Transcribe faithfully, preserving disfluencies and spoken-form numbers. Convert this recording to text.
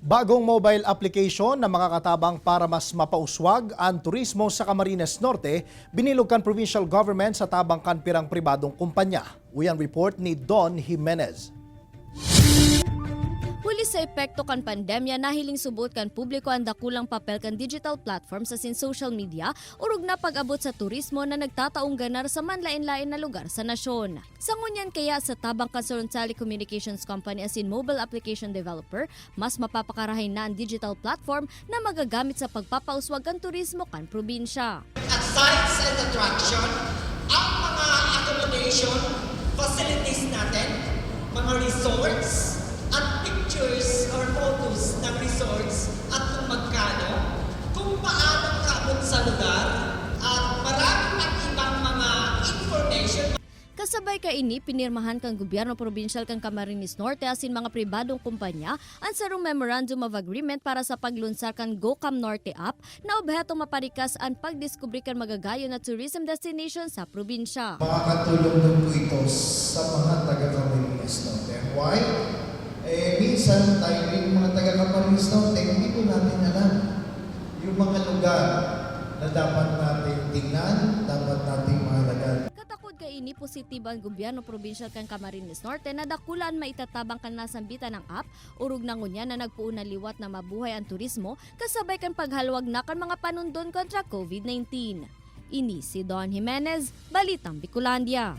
Bagong mobile application na makakatabang para mas mapauswag an turismo sa Camarines Norte, binilog kan provincial government sa tabang kan pirang pribadong kumpanya. Uyan report ni Don Jimenez. Huli sa epekto kan pandemya, nahiling subot kan publiko an dakulang papel kan digital platforms asin social media, orog na pag-abot sa turismo na nagtataong ganar sa manlaen-laen na lugar sa nasyon. Sa ngunyan kaya, sa tabang kan Surun Telecommunications Company asin mobile application developer, mas mapapakarahay na an digital platform na magagamit sa pagpapauswag kan turismo kan probinsya. At sites and attraction, ang mga accommodation facilities natin, mga resorts, at pictures or photos ng resorts at kung magkano, kung paano kaabot sa lugar, at marami pang ibang mga information. Kasabay kaini, pinirmahan kan gobyerno probinsyal kan Camarines Norte asin mga pribadong kumpanya an sarong Memorandum of Agreement para sa paglunsar kan GoCam Norte app na obhetong maparikas an pagdiskubre kan magagayon na tourism destination sa probinsya. Makakatulong daw po ito sa mga taga Camarines Norte. Why? Eh, minsan tayo rin mga taga Camarines Norte, hindi po natin alam yung mga lugar na dapat natin tingnan, dapat natin mahalagan. Katakod kaini, positibo an gobyerno probinsyal kan Camarines Norte na dakula an maitatabang kan nasambitan na app, orog na ngunyan na nagpoon na liwat na mabuhay an turismo kasabay kan paghalwag na kan mga panundon kontra COVID nineteen. Ini si Don Jimenez, Balitang Bicolandia.